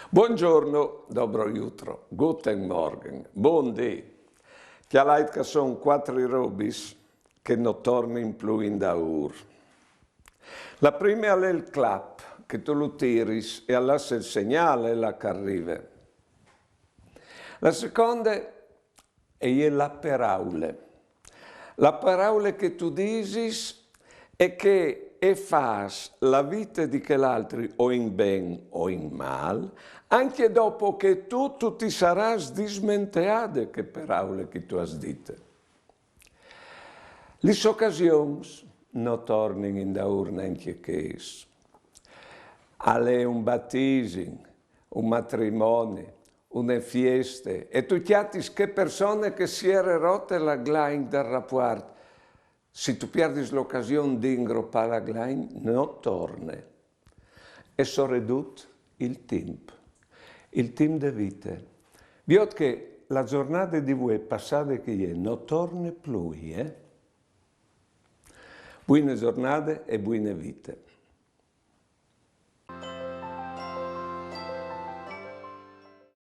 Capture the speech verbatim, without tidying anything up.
Buongiorno, dobro jutro, guten Morgen, bundì. Cjalait che a son cuatri robis che no tornin plui indaûr. La prime al è il clap, che tu lu tiris e al lasse il segnâl là che al rive. La seconde e je la peraule. La peraule che tu disis e che e fâs la vite di chel altri o in ben o in mâl, ancje dopo che tu, tu ti sarâs dismenteade chê peraule che tu âs dite. Lis ocasions no tornin indaûr nancje chês. Al è un batisim, un matrimoni, une fieste, e tu cjatis chê persone che si jere rote la glain dal rapuart. Se tu pierdis la ocasion di ingropâ la glain, no torne. E soredut il timp. Il timp de vite. Viôt che la zornade di vuê passade che e je no torne plui, eh? Buine zornade e buine vite.